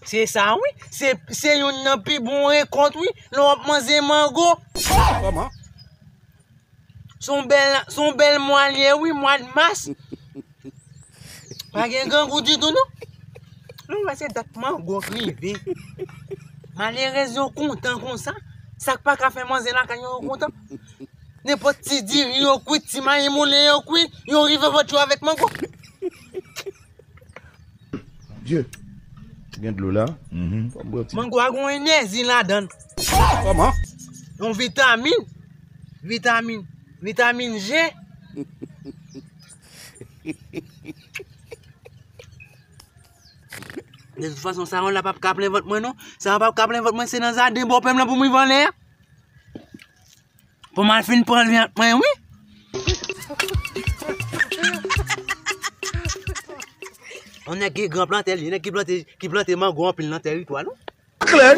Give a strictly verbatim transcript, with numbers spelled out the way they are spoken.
Se sa wi, se, se youn nan pi bon rekòt wi, lè w ap manze mango. Kòman? Se yon bèl, se yon bèl mwa l ye wi, mwa de mas. Pa gen grangou ditou non. Nou wè se dat mango k rive. Malerèz yo kontan konsa. Sa k pa ka fè manze lakay yo, yo kontan. Nenpòt ti diri yo kwit, ti mayi moulen yo kwit, yo rive vant yo avèk mango. Dye, gen dlo la. Fò m bwè yon ti. Mango a gon enèji ladan l. Kòman? Yon vitamin. Vitamin. Vitamin G. De tout fason, sa yon la p ap ka plen vant mwen non. Sa p ap ka plen vant mwen, se nan jaden bòpè m lan pou m rive anlè a. Pou m al fin pran vant mwen wi. Yon nèg ki gran plantè li, nèg ki plante, ki plante mango anpil nan tèritwa nou. Klè.